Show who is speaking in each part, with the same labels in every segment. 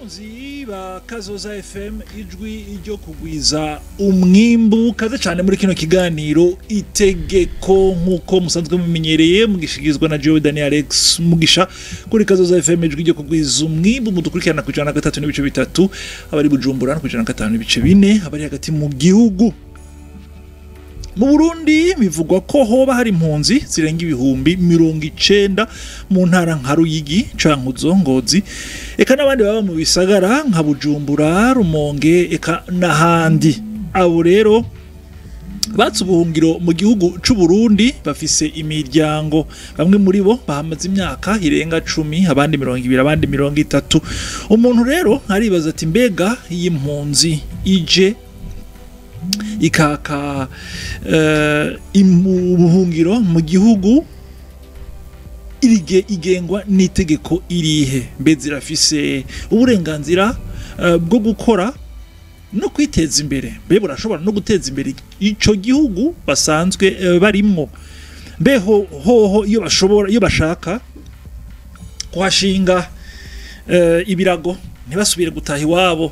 Speaker 1: Bakunzi ba Kazoza FM, ijwi ryo kugwiza umwimbu, kaze cyane muri kino kiganiro Itegeko, nk'uko musanzwe mumenyereye mugishikirizwa na Joe Daniel Alex Mugisha kuri Kazoza FM, ijwi ryo kugwiza umwimbu. Mudukurikirana ku 103.3 abari Bujumbura, no ku 105.4 abari hagati mu gihugu. Mu Burundi bivugwa ko hoba hari impunzi zirenga 90,000 mu ntara nka Ruyigi, Cankuzo, Ngozi, eka n'abandi baba mu bisagara nka Bujumbura, Rumonge, eka n'ahandi. Abo rero batse ubuhungiro mu gihugu c'u Burundi bafise imiryango, bamwe muri bo bahamaze imyaka irenga 10, abandi 20, abandi 30. Umuntu rero aribaza ati: mbega iyi mpunzi ije ikaka ubuhungiro mu gihugu irige igengwa n'itegeko irihe? Mbe zirafise uburenganzira bwo gukora no kwiteza imbere? Mbe burashobora no guteza imbere ico gihugu basanzwe barimwo? Mbeho hoho iyo bashobora, iyo bashaka kuhashinga ibirago ntibasubire gutaha iwabo,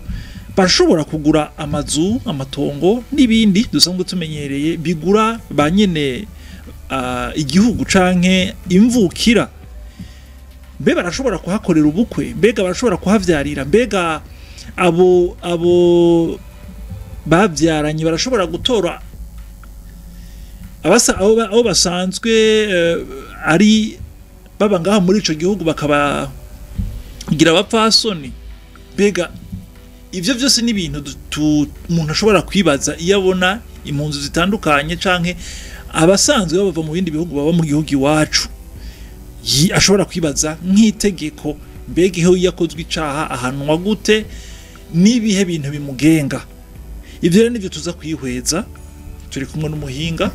Speaker 1: bashobora kugura amazu, amatongo n'ibindi dusanzwe tumenyereye bigura ba nyene igihugu canke imvukira? Mbe barashobora kuhakorera ubukwe? Mbega barashobora kuhavyarira? Mbega abo bavyaranye barashobora gutora abasa abo basanzwe ari baba ngaho muri ico gihugu bakabagira abapfasoni? Mbega ivyo vyose ni ibintu umuntu ashobora kwibaza iyo abona impunzi zitandukanye canke abasanzwe bava mu bindi bihugu baba mu gihugu iwacu. Ashobora kwibaza nk'itegeko: mbega iyo yakozwe icaha ahanwa gute? N'ibihe bintu bimugenga? Ivyo rero nivyo tuza kwihweza turi kumwe n'umuhinga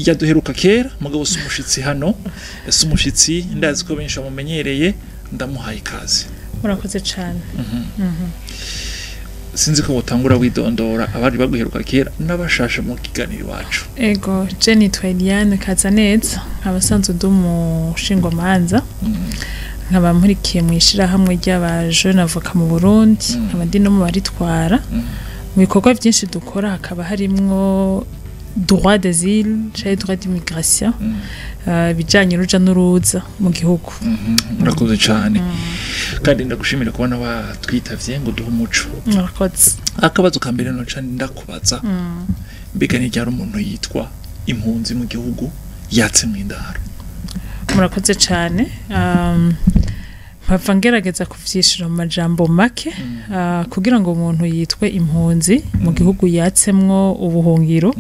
Speaker 1: yaduheruka kera, mugabo si umushitsi hano, si umushitsi, ndazi ko benshi bamumenyereye. Ndamuhaye ikaze.
Speaker 2: Murakoze cyane.
Speaker 1: Sinzi ko wotangura widondora abari baguheruka kera n'abashasha mu kiganiro iwacu.
Speaker 2: Ego, je nitwa Eliane Kazaneza, nkaba nsanzwe ndi umushingwamanza, nkaba mpurikiye mu ishirahamwe ry'aba jeune avocat mu Burundi, nkaba ndi no mu baritwara. Mu bikorwa byinshi dukora hakaba harimwo droit d'asile canke droit d'immigration, ibijanye n'uruja n'uruza mu gihugu.
Speaker 1: Murakoze cyane, kandi ndagushimira kubona watwitavye ngo duhe umuco.
Speaker 2: Murakoze.
Speaker 1: Akabazo ka mbere noca ndakubaza: mbega ni ryari umuntu yitwa impunzi mu gihugu yatse mu indaro?
Speaker 2: Murakoze cyane. Mpava ngerageza kuvyishura mu majambo make. Kugira ngo umuntu yitwe impunzi mu gihugu yatsemwo ubuhungiro,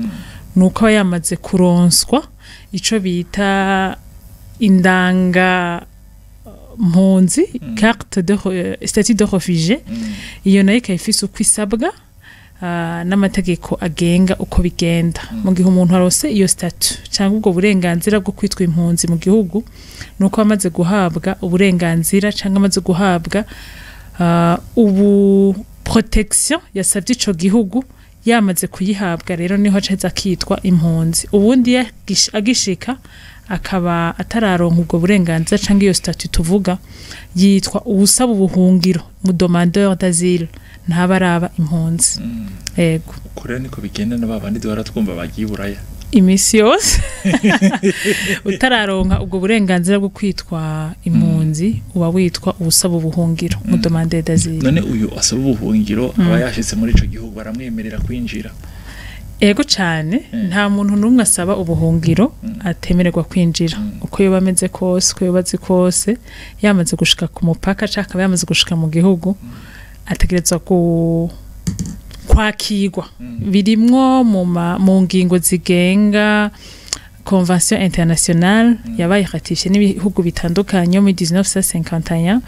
Speaker 2: nuko aba yamaze kuronswa ico bita indanga mpunzi, carte de statut de réfugié. Iyo nayo ikaba ifise uko isabwa n'amategeko agenga uko bigenda. Mu gihe umuntu arose iyo statut cyangwa ubwo burenganzira bwo kwitwa impunzi mu gihugu, nuko amaze guhabwa uburenganzira cyangwa amaze guhabwa ubu protection yasabye ico gihugu, yamaze kuyihabwa rero niho acaheza akitwa impunzi. Ubundi agishika akaba atararonka ubwo burenganzira cyangwa iyo statut tuvuga, yitwa uwusaba ubuhungiro, mu demandeur d'asile, ntaba araba impunzi. Yego.
Speaker 1: Uko rero niko bigenda na babandi duhora twumva bagiye i Buraya?
Speaker 2: Imisi yose utararonka ubwo burenganzira bwo kwitwa impunzi, uba witwa uwusaba ubuhungiro, mu demandeur d'asile.
Speaker 1: None uyu asaba ubuhungiro aba yashitse muri ico gihugu, baramwemerera kwinjira?
Speaker 2: Ego cyane, nta muntu n'umwe asaba ubuhungiro atemererwa kwinjira. Uko yoba ameze kose, uko yoba azi kose, yamaze gushika ku mupaka canke akaba yamaze gushika mu gihugu, ategerezwa ku kwakirwa. Birimwo mu ngingo zigenga convention internationale yabaye ratifiée n'ibihugu bitandukanye yo muri 1951,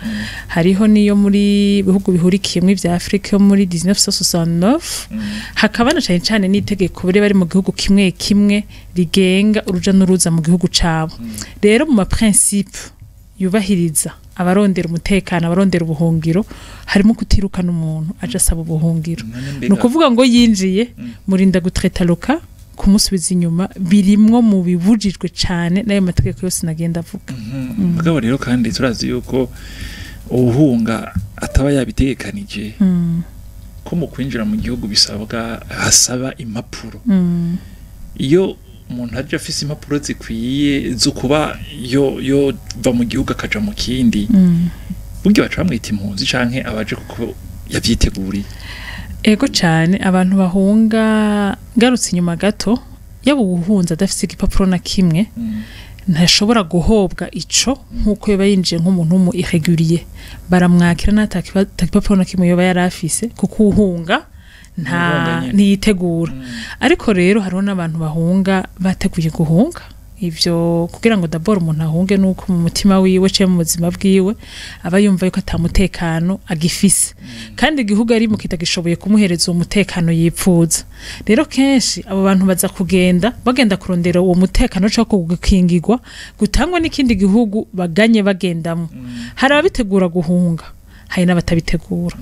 Speaker 2: hariho n'iyo muri bihugu bihurikiyemwo ivya Afrika yo muri 1969, hakaba na cane cane n'itegeko bari bari mu gihugu kimwe kimwe rigenga uruja n'uruza mu gihugu cabo. Rero mu ma principe yubahiriza abarondera umutekano, abarondera ubuhungiro, harimo kutirukana umuntu aje asaba ubuhungiro.
Speaker 1: None
Speaker 2: Ni
Speaker 1: mbega
Speaker 2: ukuvuga ngo yinjiye, murinda gutraita le cas, kumusubiza inyuma birimwo mu bibujijwe cane n'ayo mategeko yose nagenda avuga.
Speaker 1: Mugabo rero kandi turazi yuko uwuhunga ataba yabitegekanije, ko mu kwinjira mu gihugu bisabwa, hasaba impapuro, iyo umuntu aje afise impapuro zikwiye zo kuba yo va mu gihugu akaja mu kindi, burya baca bamwita impunzi canke abaje kuko yavyiteguriye?
Speaker 2: Ego cyane. Abantu bahunga, ngarutse inyuma gato, yaba uwuhunze adafise igipapuro na kimwe, ntashobora guhobwa ico nk'uko yoba yinjiye nk'umuntu w'umu irrégulier. Baramwakira n'ata gipapuro na kimwe yoba yari afise, kuko uhunga nta
Speaker 1: Uhunga nyene.
Speaker 2: ntiyitegura. Ariko rero hariho n'abantu bahunga bateguye guhunga. Ivyo kugira ngo d'abord umuntu ahunge, nuko mu mutima wiwe canke mu buzima bwiwe aba yumva yuko ata mutekano agifise, kandi igihugu arimo kitagishoboye kumuhereza uwo mutekano yipfuza. Rero kenshi abo bantu baza kugenda, bagenda kurondera uwo mutekano canke gukingirwa gutangwa n'ikindi gihugu baganye bagendamo. Hari ababitegura guhunga, hari n'abatabitegura.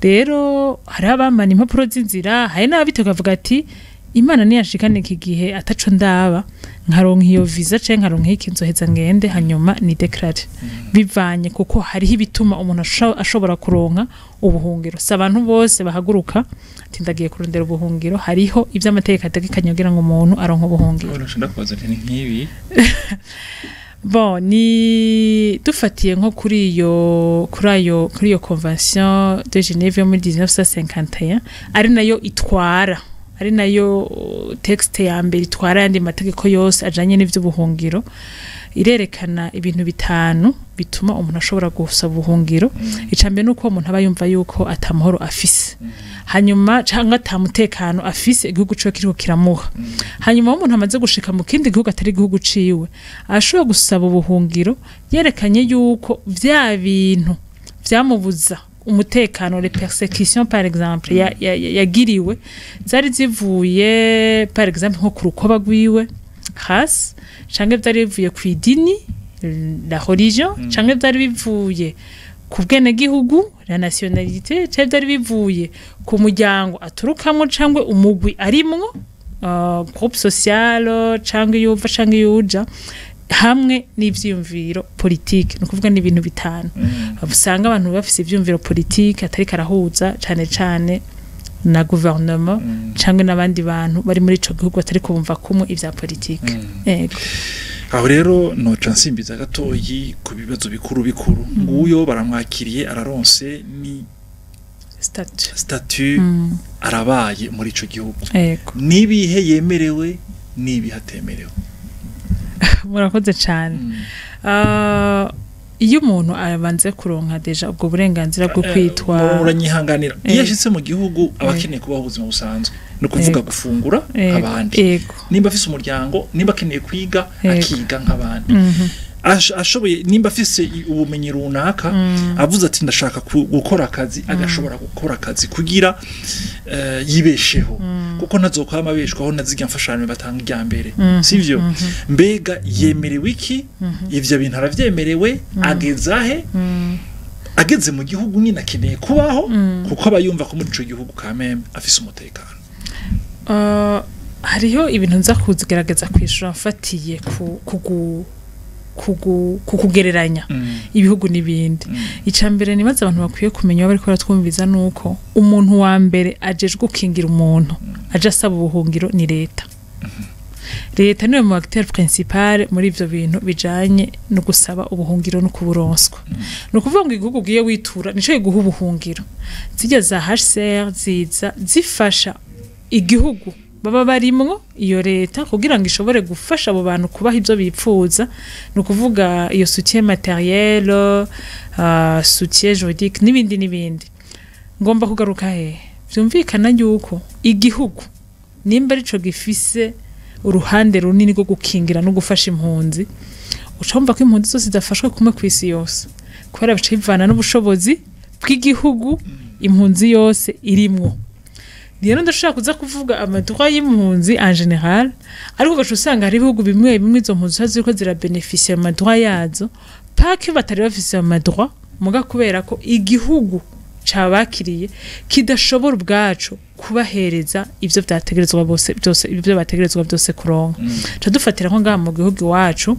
Speaker 2: Rero hariho abamana impapuro z'inzira, hari n'ababitegura bavuga ati: "Imana niyashikana iki gihe ataco ndaba, nkaronka iyo visa canke nkaronka iki, nzoheza ngende hanyuma ni déclare." Bivanye, kuko hariho ibituma umuntu ashobora kuronka ubuhungiro. Si abantu bose bahaguruka ati: "Ndagiye kurondera ubuhungiro." Hariho ivyo amategeko ategekanya kugira ngo umuntu aronke ubuhungiro.
Speaker 1: Urashobora ndakubaza nti ni nk'ibi?
Speaker 2: Bon, ni dufatiye nko kuri iyo Convention de Genève yo muri 1951, ari nayo itwara, ari nayo texte ya mbere itwara ayandi mategeko yose ajanye n'ivy'ubuhungiro, irerekana ibintu bitanu bituma umuntu ashobora gusaba ubuhungiro. Ica mbere nuko uwo muntu aba yumva yuko atamahoro afise, hanyuma canke atamutekano afise igihugu ciwe kiriko kiramuha. Hanyuma umuntu amaze gushika mu kindi gihugu atari igihugu ciwe, ashobora gusaba ubuhungiro yerekanye yuko vya bintu vyamubuza umutekano, les persécutions par exemple yagiriwe, zari zivuye par exemple nko ku rukoba rwiwe hasi, canke vyari bivuye ku idini, la religion, canke vyari bivuye ku bwenegihugu, la nationalité, canke vyari bivuye ku muryango aturukamwo cangwe umugwi arimwo, groupe social, canke yuva canke yuja, hamwe n'ivyiyumviro politike. Ni ukuvuga n'ibintu bitanu usanga abantu bafise ivyiyumviro politike atari karahuza cane cane na gouvernement canke n'abandi bantu bari muri ico gihugu batari kubumva kumwe ivya politike. Ego.
Speaker 1: Aho rero noca nsimbiza gatoyi ku bibazo bikuru bikuru. Nguyo baramwakiriye, araronse ni
Speaker 2: statut.
Speaker 1: Statut, arabaye muri ico gihugu. Nibihe yemerewe, nibihe atemerewe?
Speaker 2: Murakoze cane. Iyo umuntu abanze kuronka déjà ubwo burenganzira bwo kwitwa
Speaker 1: Uranyihanganira, iyo ashitse mu gihugu aba akeneye kubaho ubuzima busanzwe, ni ukuvuga gufungura nk'abandi, nimba afise umuryango, nimba akeneye kwiga, akiga nk'abandi. Ashoboye, nimba afise ubumenyi runaka, avuze ati: "Ndashaka gukora akazi", agashobora gukora akazi kugira yibesheho, kuko ntazokwama abeshwaho na zirya mfashanyo batanga irya mbere, sivyo? Mbega yemerewe iki? Ivyo bintu aravyemerewe? Ageza he? Ageze mu gihugu nyine akeneye kubaho, kuko aba yumva ko muri ico gihugu kameme afise umutekano.
Speaker 2: Hariho ibintu nza kugerageza kwishura mfatiye ku kugu kugu ku kugereranya ibihugu n'ibindi. Ica mbere nibaza abantu bakwiye kumenya baba bariko baratwumviza nuko umuntu wa mbere ajejwe gukingira umuntu aje asaba ubuhungiro ni leta. Leta niwe mu acteur principal muri ivyo bintu bijanye no gusaba ubuhungiro no kuburonswa. Ni ukuvuga ngo igihugu ugiye witura nico kiguha ubuhungiro. Zirya za HCR ziza zifasha igihugu baba barimwo, iyo leta, kugira ngo ishobore gufasha abo bantu kubaha ivyo bipfuza, ni ukuvuga iyo soutien matériel, soutien juridique n'ibindi n'ibindi. Ngomba kugaruka hehe? Vyumvikana yuko igihugu nimba arico gifise uruhande runini rwo gukingira no gufasha impunzi, uca wumva ko impunzi zose zidafashwe kumwe kw'isi yose, kubera bica bivana n'ubushobozi bw'igihugu impunzi yose irimwo. Rero ndashobora kuza kuvuga ama droits y'impunzi en général, ariko ugaca usanga hari ibihugu bimwe bimwe izo mpunzi ziba ziriko zirabénéficier ama droits yazo, pake batari bafise ayo ma droits, muga kubera ko igihugu Cabakiriye kidashobora ubwaco kubahereza ivyo vyategerezwa bose byose, ibyo bategerezwa byose kuronka. Ca dufatira nko ngaha mu gihugu iwacu,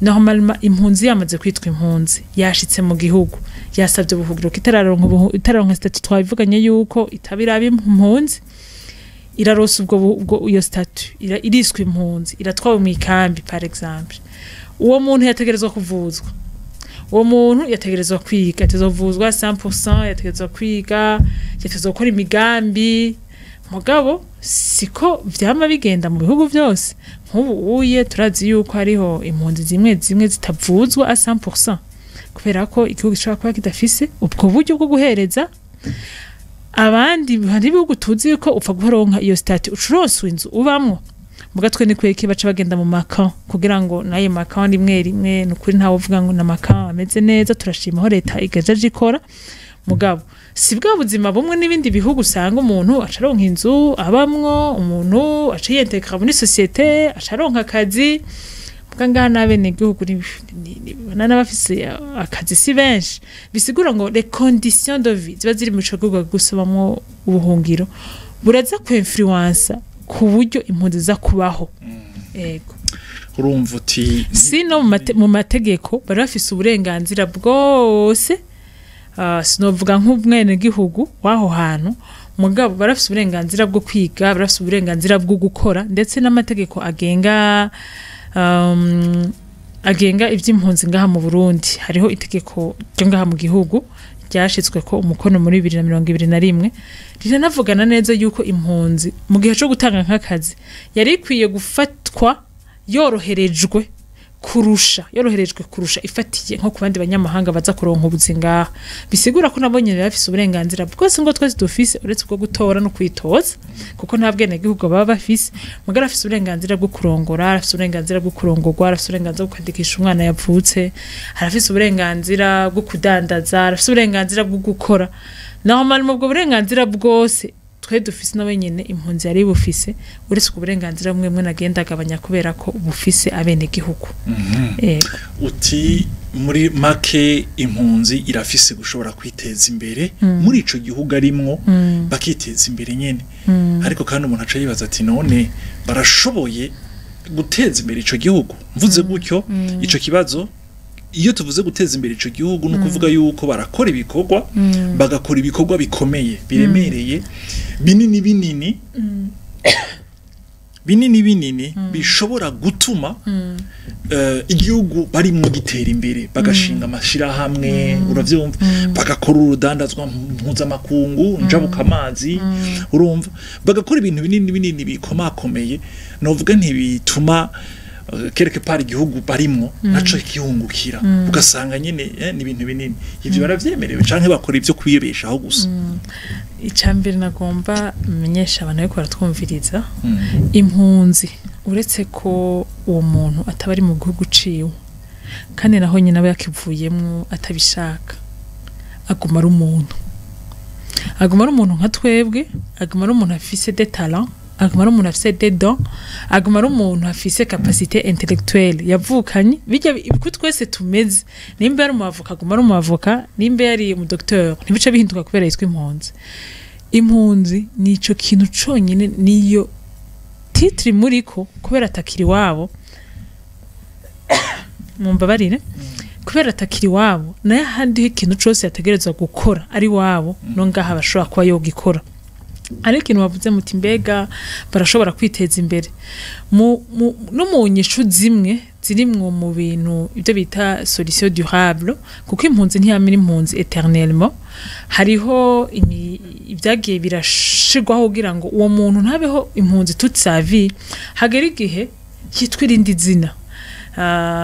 Speaker 2: normalement impunzi yamaze kwitwa impunzi, yashitse mu gihugu, yasabye ubuhungiro, itararonka statut, twabivuganye yuko itabiraba impunzi, iraronsa ubwo iyo statut, iriswa impunzi, iratwawe mu ikambi par exemple. Uwo muntu yategerezwa kuvuzwa, uwo muntu yategerezwa kwiga, yategerezwa kuvuzwa 100%, yategerezwa kwiga, yategerezwa gukora imigambi. Mugabo siko vyama bigenda mu bihugu byose. Nk'ubu uye turazi yuko hariho impunzi zimwe zimwe zitavuzwa a 100% kubera ko igihugu gishobora kuba kidafise ubwo buryo bwo guhereza abandi. Hari ibihugu tuzi yuko upfa guronka iyo statut ucuronsa inzu ubamwo. Muga twe ni kweki baca bagenda mu ma camps, kugira ngo nayo ma camps rimwe rimwe, nukuri ntawe uvuga ngo na ma camps ameze neza. Turashima aho leta igejeje ikora, mugabo si bwa buzima bumwe n'ibindi bihugu usanga umuntu acaronka inzu abamwo, umuntu aca yiyentegra muri société, acaronka akazi. Muga ngaha n'abenegihugu n'abafise akazi si benshi. Bisigura ngo les conditions de vie ziba ziri mu ico gihugu gusabamwo ubuhungiro buraza kwinfluensa ku buryo impunzi ziza kubaho. Ego.
Speaker 1: Urumva uti
Speaker 2: si no mu mategeko bari bafise uburenganzira bwose, sinovuga nk'umwenegihugu w'aho hantu, mugabo barafise uburenganzira bwo kwiga, barafise uburenganzira bwo gukora, ndetse n'amategeko agenga ivy'impunzi ngaha mu Burundi. Hariho itegeko ryo ngaha mu gihugu ryashitswe ko umukono muri 2021, riranavugana neza yuko impunzi mu gihe co gutanga nk'akazi yari ikwiye gufatwa yoroherejwe kurusha ifatiye nko ku bandi banyamahanga baza kuronka ubuzi ngaha. Bisigura ko nabo nyene bafise uburenganzira bwose ngo twese dufise, uretse ubwo gutora no kwitoza kuko nta bwenegihugu baba bafise. Mugabo arafise uburenganzira bwo kurongora, arafise uburenganzira bwo kurongorwa, arafise uburenganzira bwo kwandikisha umwana yavutse, arafise uburenganzira bwo kudandaza, arafise uburenganzira bwo gukora. Normalement ubwo burenganzira bwose twe dufise nawe nyene impunzi yari bufise, uretse ubwo burenganzira bumwe mwe nagenda agabanya kubera ko bufise abenegihugu. Ego.
Speaker 1: Uti muri make impunzi irafise gushobora kwiteza imbere muri ico gihugu arimwo, bakiteza imbere nyene. Ariko kandi umuntu aca yibaza ati: none barashoboye guteza imbere ico gihugu? Mvuze gutyo, ico kibazo, iyo tuvuze guteza imbere ico gihugu, ni ukuvuga yuko barakora ibikorwa, bagakora ibikorwa bikomeye, biremereye, binini binini binini binini, bishobora gutuma igihugu barimwo gitera imbere, bagashinga amashirahamwe, uravyumva, bagakora urudandazwa mpuzamakungu njabukamazi, urumva, bagakora ibintu binini binini bikomakomeye, novuga ntibituma quelque part igihugu barimwo naco kihungukira, ugasanga nyene ni ibintu binini. Ivyo baravyemerewe canke bakora ivyo kwibeshaho gusa?
Speaker 2: Icambere nagomba menyesha abantu bariko baratwumviriza, impunzi, uretse ko uwo muntu ataba ari mu gihugu ciwe, kandi naho nyine aba yakivuyemwo atabishaka, aguma ari umuntu, aguma ari umuntu nka twebwe, aguma ari umuntu afise des talents, aguma ari umuntu afise des dons, aguma ari umuntu afise capacité intellectuelle yavukanye. Bijya uko twese tumeze, nimba yari umwavoka aguma ari umwavoka, nimba yari umudocteur ntibice bihinduka kubera yitwa impunzi. Impunzi ni ico kintu conyine, niyo titre muriko kubera atakiri iwabo, mumbabarire, kubera atakiri iwabo. Nayo ahandi ho ikintu cose yategerezwa gukora ari iwabo, no ngaha bashobora kuba yogikora. Ariko ikintu bavuze muti: mbega barashobora kwiteza imbere? No mu nyishu zimwe zirimwo mu bintu ibyo bita solution durable, kuko impunzi ntiyamira impunzi éternellement, hariho ibyagiye birashirwaho kugira ngo uwo muntu ntabeho impunzi toute sa vie, hagera igihe yitwa irindi zina,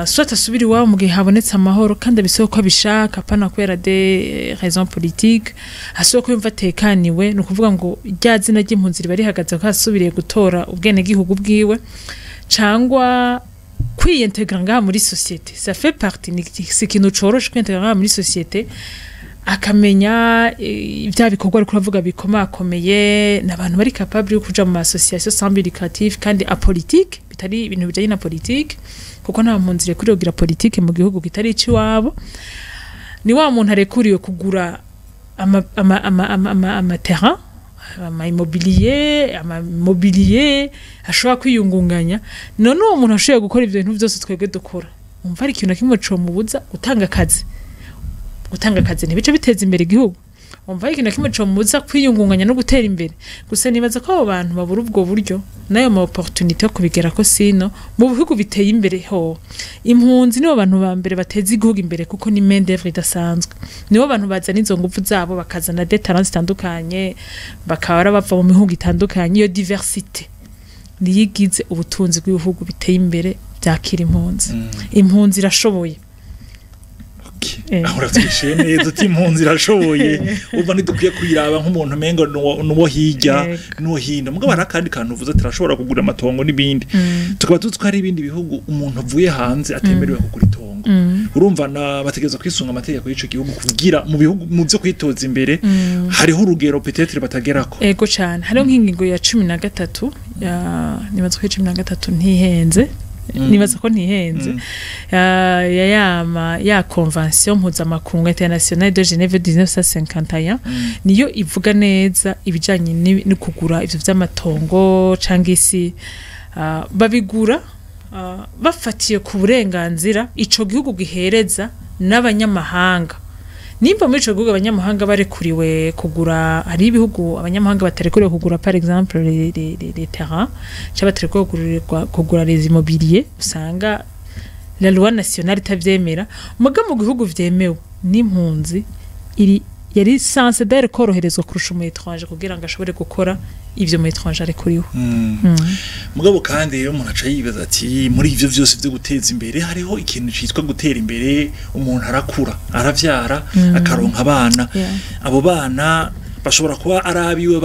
Speaker 2: soit asubira iwabo mu gihe habonetse amahoro, kandi abisohoye ko abishaka, apana kubera des raisons politiques, asohoye ko yumva atekaniwe. Ni ukuvuga ngo rya zina ry'impunzi riba rihagaze ko asubiriye gutora ubwenegihugu bwiwe cangwa kwiyentegra ngaha muri société. Ça fait partie, si ikintu coroshe kwiyentegra ngaha muri société, akamenya bya bikorwa ariko uravuga bikomakomeye. N'abantu bari capable yo kuja mu association sans but lucratif kandi apolitique, bitari ibintu bijanye na politique, kuko nta mpunzi irekuriwe kugira politique mu gihugu kitari iciwabo. Ni wa muntu arekuriwe kugura ama terrain, ama immobilier, ama mobilier, ashobora kwiyungunganya. None uwo muntu ashoboye gukora ivyo bintu vyose twebwe dukora, umva hari ikintu na kimwe comubuza gutanga akazi? Gutanga akazi ntibice biteza imbere igihugu? Umva hari ikintu na kimwe comubuza kwiyungunganya no gutera imbere? Gusa nibaza ko abo bantu babura ubwo buryo n'ayo ma opportunité yo kubigerako. Sino mu bihugu biteye imbere ho, impunzi nibo bantu ba mbere bateza igihugu imbere, kuko ni main d'œuvre idasanzwe. Nibo bantu bazana izo nguvu zabo, bakazana des talents zitandukanye, bakaba bava mu mihugu itandukanye. Iyo diversité niyo igize ubutunzi bw'ibihugu biteye imbere byakira impunzi. Impunzi irashoboye.
Speaker 1: Aho uratwishuye neza uti impunzi irashoboye. Umva, ntidukwiye kuyiraba nk'umuntu umengo nuwo hirya n'uwo hino. Mugabo hari akandi kantu uvuze ati arashobora kugura amatongo n'ibindi. Tukaba tuzi ko hari ibindi bihugu umuntu avuye hanze atemerewe kugura itongo. Urumva na bategerezwa kwisunga amategeko y'ico gihugu, kugira mu bihugu mu byo kwitoza imbere hariho urugero peut-être batagerako.
Speaker 2: Ego cyane. Hariho nk'ingingo ya 13 ya, nibaza ko 13 ntihenze, nibaza ko ntihenze, ya yama ya convention mpuzamakungu internationale de Genève 1951, niyo ivuga neza ibijanye no kugura ivyo vy'amatongo canke isi. Babigura bafatiye ku burenganzira ico gihugu gihereza n'abanyamahanga. Nimba muri ico gihugu abanyamahanga barekuriwe kugura, hari ibihugu abanyamahanga batarekuriwe kugura, par exemple les terrains, cyangwa batarekuriwe kugura les immobiliers, usanga la loi nationale itavyemera. Muga mu gihugu vyemewe n'impunzi iri yari censé d'ailleurs koroherezwa kurusha umu étranger, kugira ngo ashobore gukora ivyo mu étranger arekuriwe.
Speaker 1: Mugabo kandi rero umuntu aca yibaza ati muri ivyo vyose vyo guteza imbere, hariho ikintu citwa gutera imbere. Umuntu arakura, aravyara, akaronka abana. Abo bana bashobora kuba ari abiwe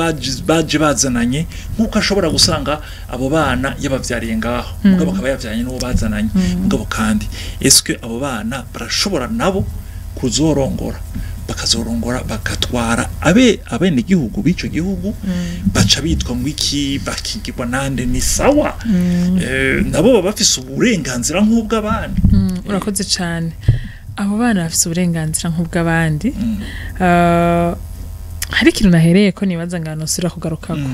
Speaker 1: baje bazananye, nk'uko ashobora gusanga abo bana yabavyariye ngaho, mugabo akaba yavyaranye n'uwo bazananye. Mugabo kandi eske abo bana barashobora nabo kuzorongora, bakazorongora bagatwara abe abenegihugu b'ico gihugu? Baca bitwa ngo iki? Bakigirwa nande? Ni sawa? Nabo baba bafise uburenganzira nk'ubw'abandi?
Speaker 2: Urakoze cane. Abo bana bafise uburenganzira nk'ubw'abandi. Hari ikintu nahereye ko nibaza ngo nosubira kugarukako.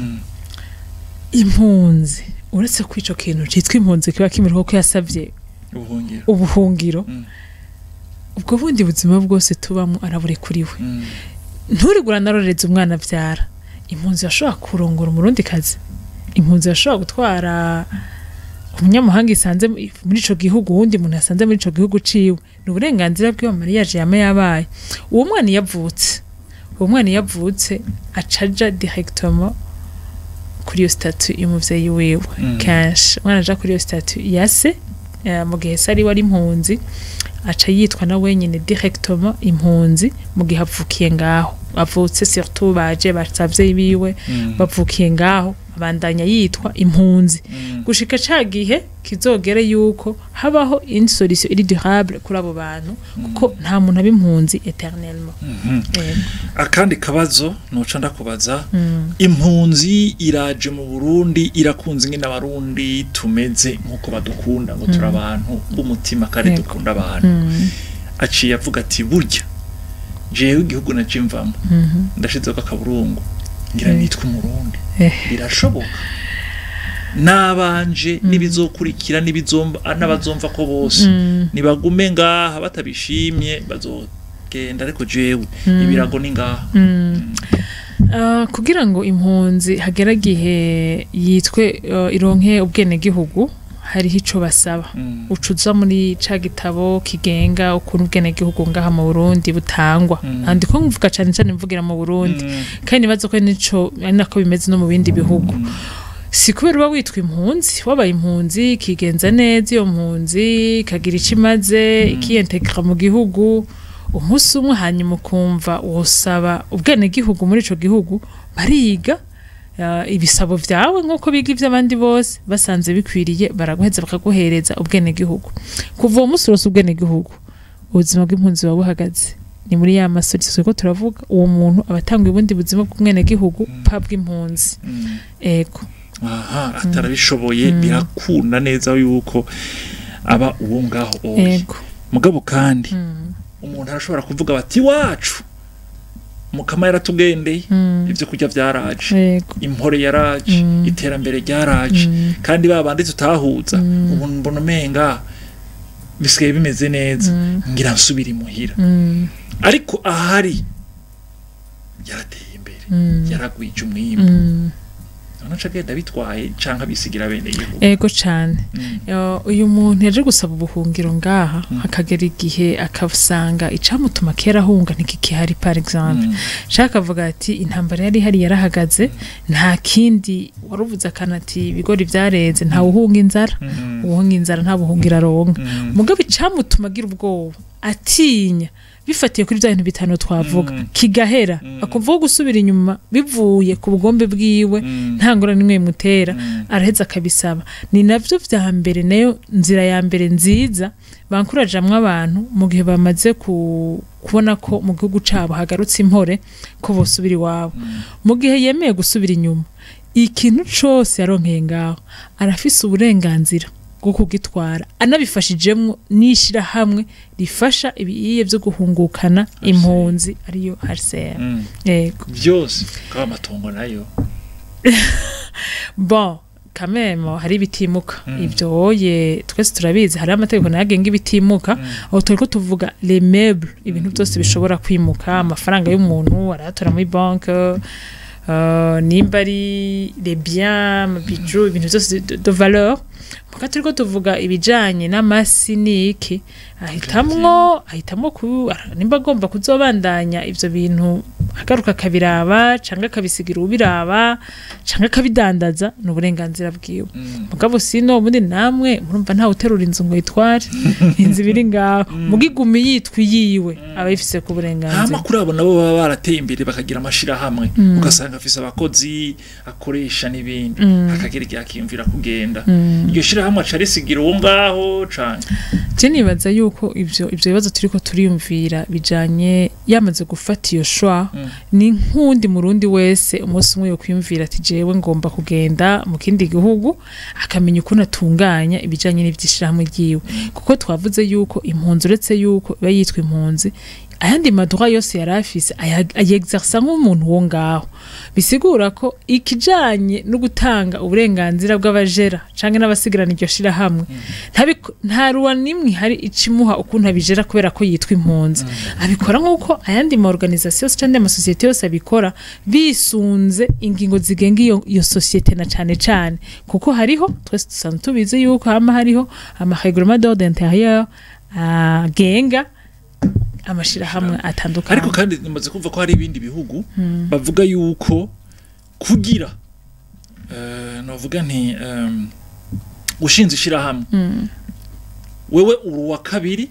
Speaker 2: Impunzi, uretse ko ico kintu citwa impunzi kiba kimerewe ko yasavye
Speaker 1: ubuhungiro,
Speaker 2: ubuhungiro, ubwo bundi buzima bwose tubamo araburekuriwe. Nturigura narorereza umwana avyara. Impunzi yashobora kurongora umurundi kazi, impunzi yashobora gutwara umunyamahanga isanze muri ico gihugu, uwundi muntu yasanze muri ico gihugu ciwe. Ni uburenganzira bw'iyo mariage yama yabaye. Uwo mwana iyo avutse, uwo mwana iyo avutse aca aja directement kuri iyo statut y'umuvyeyi wiwe. Kenshi umwana aja kuri iyo statut ya se, mu gihe se ari we ari impunzi, aca yitwa na wenyine directement impunzi mu gihe avukiye ngaho, avutse surtout baje basavye biwe, bavukiye ngaho, abandanya yitwa impunzi gushika ca gihe kizogere yuko habaho une solution iri durable kuri abo bantu, kuko nta muntu aba impunzi éternellement. Yego.
Speaker 1: Akandi kabazo noca ndakubaza: impunzi iraje mu Burundi, irakunze ingene abarundi tumeze, nk'uko badukunda ngo turi abantu b'umutima kandi dukunda abantu. Aciye avuga ati burya jewe igihugu naje mvamo ndashizeko akaburungu, ngira nitwa umurundi. Birashoboka? N'abanje n'ibizokurikira n'ibizomba n'abazomva ko bose nibagume ngaha, batabishimye bazogenda, ariko jewe ibirago ni ngaha.
Speaker 2: Kugira ngo impunzi hagera gihe yitwe ironke ubwenegihugu, hariho ico basaba. Ucuza muri ca gitabo kigenga ukuntu ubwenegihugu ngaha mu Burundi butangwa. Andi ko mvuga cane cane mvugira mu Burundi, kandi nibaza ko nico ari nako bimeze no mu bindi bihugu. Si kubera uba witwa impunzi, wabaye impunzi ikigenza neza, iyo mpunzi ikagira ico imaze, ikiyentegra mu gihugu, umunsi umwe hanyuma ukumva wosaba ubwenegihugu muri ico gihugu, bariga ibisabo vyawe nk'uko biga ivy'abandi bose. Basanze bikwiriye, baraguheza bakaguhereza ubwenegihugu. Kuva uwo munsi urose ubwenegihugu, ubuzima bw'impunzi buba buhagaze. Ni muri ya masolution turiko turavuga, uwo muntu aba atanguye ubundi buzima bw'umwenegihugu, pa bw'impunzi. Ego.
Speaker 1: Aha atarabishoboye, birakunda neza yuko aba uwo ngaho oye.
Speaker 2: Ego.
Speaker 1: Mugabo kandi umuntu arashobora kuvuga bati wacu Mukama yaratugendeye, ibyo kurya byaraje, impore yaraje, iterambere ryaraje, kandi ba bandi tutahuza ubu mbona umenga bisigaye bimeze neza, ngira nsubira imuhira. Ariko ahari yarateye imbere, yaragwije umwimbu, none aca agenda bitwaye canke abisigira bene gihugu?
Speaker 2: Ego cane. Uyu muntu yaje gusaba ubuhungiro ngaha, hakagera igihe akasanga icamutuma kera ahunga ntikikihari, par exemple shaka avuga ati intambara yari ihari yarahagaze, nta kindi waruvuze akantu ati ibigori vyareze, nta uhunga inzara, uwuhunga inzara nta buhungiro aronka. Mugabo icamutuma agira ubwoba, atinya, bifatiye kuri bya bintu bitanu twavuga, kigahera, akumva ko gusubira inyuma bivuye ku bugombe bwiwe nta ngorane imwe imutera, araheza akabisaba. Ni navyo vya mbere, nayo nzira ya mbere nziza bankurajamwo abantu mu gihe bamaze kubona ko mu gihugu cabo hagarutse impore, ko bosubira iwabo. Mu gihe yemeye gusubira inyuma, ikintu cose yaronkeye ngaho arafise uburenganzira bwo kugitwara, anabifashijemwo n'ishirahamwe rifasha ibiye vyo guhungukana impunzi, ariyo HCR. Yego.
Speaker 1: Byose kaba amatongo nayo?
Speaker 2: Bon, quand même hari ibitimuka, ibyo oye twese turabizi, hari amategeko nayo agenga ibitimuka. Aho turiko tuvuga les meubles, ibintu byose bishobora kwimuka, amafaranga y'umuntu arayatora muri banque, nimba ari les biens, amabijoux, ibintu byose de valeur. Muga turiko tuvuga ibijanye n'amasi n'iki, ahitamwo nimba agomba kuzobandanya ivyo bintu agaruka akabiraba, canke akabisigira uwubiraba, canke akabidandaza, ni uburenganzira bwiwe. Mugabo sino ubundi namwe murumva ntawe uterura inzu ngo yitware inzu, ibiri ngaho mugigumi yitwa iyiwe, aba yifise ku burenganzira.
Speaker 1: Hama kuri abo nabo baba barateye imbere bakagira amashirahamwe, ugasanga afise abakozi akoresha n'ibindi, akagira igihe akiyumvira kugenda, iryo shirahamwe aca risigira uwo ngaho canke?
Speaker 2: Je nibaza yuko ivyo bibazo turiko turiyumvira bijanye yamaze gufata iyo choix, ni nk'undi murundi wese umunsi umwe yo kwiyumvira ati jewe ngomba kugenda mu kindi gihugu, akamenya ukuntu atunganya ibijanye n'ivyishirahamwe ryiwe, kuko twavuze yuko impunzi, uretse yuko iba yitwa impunzi, ayandi ma droits yose yari afise ayexerça nk'umuntu wo ngaho. Bisigura ko ikijanye no gutanga uburenganzira bw'abajera canke n'abasigarana iryo shirahamwe, nta loi nimwe ihari icimuha ukuntu abijera kubera ko yitwa impunzi. Abikora nk'uko ayandi ma organisation yose canke amasosiyete yose abikora, bisunze ingingo zigenga iyo société, na cane cane kuko hariho, twese dusanzwe tubizi yuko hama hariho ama règlement d'ordre intérieur agenga amashirahamwe atandukanye.
Speaker 1: Ariko kandi nimaze kumva ko hari ibindi bihugu bavuga yuko kugira novuga nti ushinze ishirahamwe, wewe uri uwa kabiri,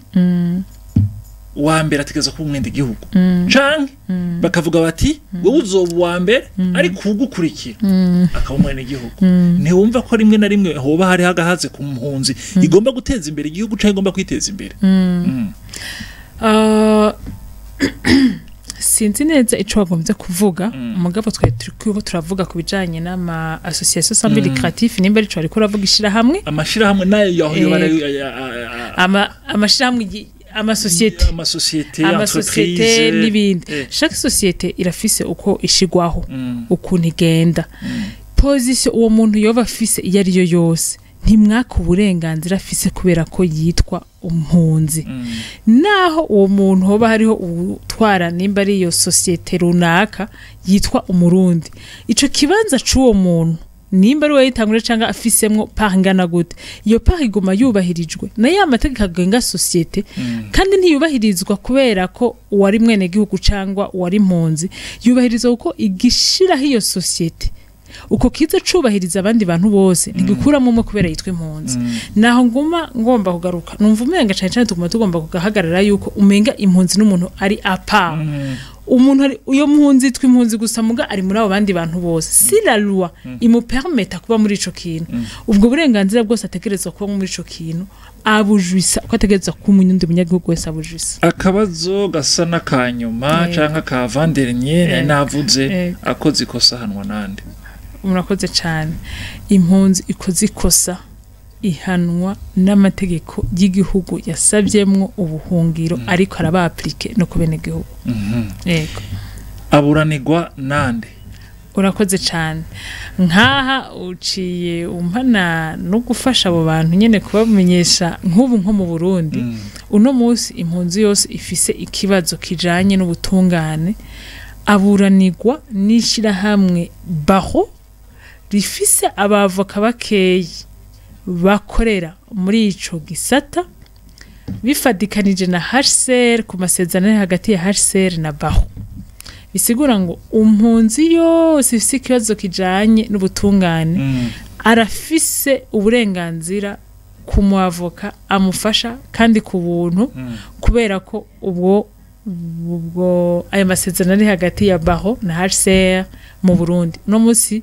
Speaker 1: uwa mbere ategereza kuba umwenda igihugu, canke bakavuga bati wewe uzoba uwa mbere ariko ugukurikira akaba umwene igihugu. Ntiwumva ko rimwe na rimwe hoba hariho agahaze ku mpunzi igomba guteza imbere igihugu canke igomba kwiteza imbere?
Speaker 2: Sinzi neza ico wagombye kuvuga. Umugabo twari turiko turavuga ku bijanye n'ama association sans but lucratif, nimba arico ariko uravuga, ishirahamwe.
Speaker 1: Amashirahamwe nayo yaho yoba
Speaker 2: Amashirahamwe, amasosiyete.
Speaker 1: Amasosiyete.
Speaker 2: Amasosiyete
Speaker 1: entreprise
Speaker 2: n'ibindi. Chaque société irafise uko ishigwaho, ukuntu igenda, position uwo muntu yoba afise iyo ari yo yose, ntimwaka uburenganzira afise kubera ko yitwa impunzi. Naho uwo muntu hoba hariho utwara nimba ari iyo société runaka yitwa umurundi, ico kibanza c'uwo muntu, nimba ari we yitangure cyangwa afisemwo part ingana gute, iyo part iguma yubahirijwe na ya mategeko agenga société. Kandi ntiyubahirizwa kubera ko uwari mwene gihugu cyangwa uwari impunzi, yubahirizwa kuko igishiraho iyo société uko kiza cubahiriza abandi bantu bose, ntigikuramo umwe kubera yitwa impunzi. Naho nguma ngomba kugaruka, numva umenga cane cane tuguma tugomba kugahagarara yuko umenga impunzi n'umuntu ari à part. Umuntu ari uyo mpunzi yitwa impunzi gusa, muga ari muri abo bandi bantu bose. Si la loi imupermeta kuba muri ico kintu, ubwo burenganzira bwose ategerezwa kuba muri ico kintu abujwisa uko ategerezwa kuba umunyundi munyagihugu wese abujwisa.
Speaker 1: Akabazo gasa n'akanyuma canke ka avant-dernier nari navuze, akoze ikosa ahanwa nande?
Speaker 2: Murakoze cyane. Impunzi ikoze ikosa ihanwa n'amategeko y'igihugu yasabyemwo ubuhungiro, ariko araba appliqué no ku benegihugu. Yego.
Speaker 1: Aburanirwa nande?
Speaker 2: Urakoze cyane. Nkaha uciye umpana no gufasha abo bantu nyene kubamenyesha, nk'ubu nko mu Burundi uno munsi impunzi yose ifise ikibazo kijanye n'ubutungane aburanirwa n'ishirahamwe Baho, rifise abavoka bakeyi bakorera muri ico gisata, bifadikanije na HCR ku masezerano ari hagati ya HCR na Baho. Bisigura ngo impunzi yose ifise ikibazo kijanye n'ubutungane arafise uburenganzira ku muavoka amufasha, kandi ku buntu, kubera ko ubwo ayo masezerano ari hagati ya Baho na HCR mu Burundi. Uno munsi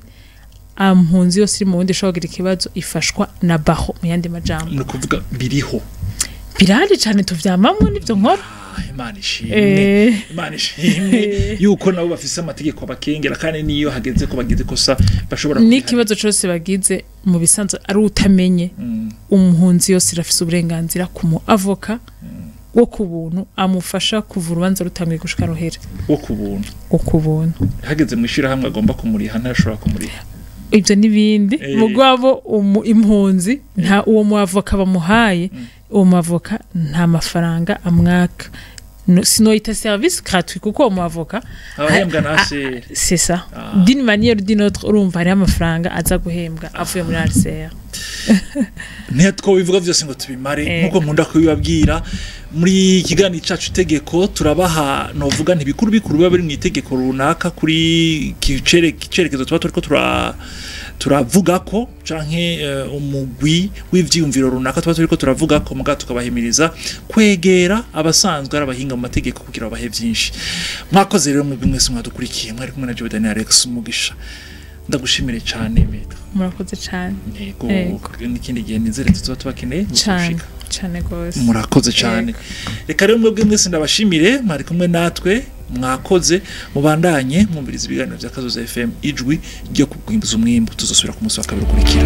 Speaker 2: impunzi yose iri mu Burundi ishobora kugira ikibazo ifashwa na Baho, mu yandi majambo.
Speaker 1: Ni ukuvuga biriho?
Speaker 2: Birahari cane, tuvyamamwo, nivyo nkora.
Speaker 1: Ah, Imana ishimwe. Imana ishimwe yuko nabo bafise amategeko abakengera, kandi niyo hageze ko bagize ikosa bashobora
Speaker 2: N'ikibazo cose bagize, mu bisanzwe ari utamenye, umuhunzi yose irafise uburenganzira ku mu avoka wo ku buntu amufasha kuva urubanza rutanguye gushika ruhera.
Speaker 1: Wo ku buntu?
Speaker 2: Wo ku buntu.
Speaker 1: Hageze mu ishirahamwe agomba kumuriha, ntashobora kumuriha?
Speaker 2: Ibyo n'ibindi. Mugabo impunzi nta uwo mu avoka bamuhaye, uwo mu avoka nta mafaranga amwaka. No, sinoyita service gratuit kuko uwo mu avoka
Speaker 1: abahembwa na HCR.
Speaker 2: C'est ça. D'une manière ou d'une autre, urumva hariho amafaranga aza guhembwa avuye muri HCR.
Speaker 1: Ntitwo bivuga byose ngo tubimare. Nkuko nkunda kubibabwira muri kiganiro cacu itegeko, turabaha novuga nti bikuru bikuru biba biri mu itegeko runaka kuri kicerekezo tuba turiko turavuga ko, canke umugwi w'ivyiyumviro runaka tuba turiko turavuga ko, muga tukabahimiriza kwegera abasanzwe ari abahinga mu mategeko kugira babahe vyinshi. Mwakoze rero mwebwe mwese mwadukurikiye, mwari kumwe na Jewe Daniel Alex Umugisha. Ndagushimire cane, Maître.
Speaker 2: Murakoze cane.
Speaker 1: Yego.
Speaker 2: Yego.
Speaker 1: N'ikindi gihe nizere tuzoba tubakeneye
Speaker 2: Cane.
Speaker 1: muzoshika.
Speaker 2: Cane gose.
Speaker 1: Murakoze cyane. Reka rero mwebwe mwese ndabashimire mwari kumwe natwe, mwakoze. Mubandanye mwumviriza ibiganiro bya Kazoza FM, ijwi ryo kugwiza umwimbu. Tuzosubira ku munsi wa kabiri ukurikira.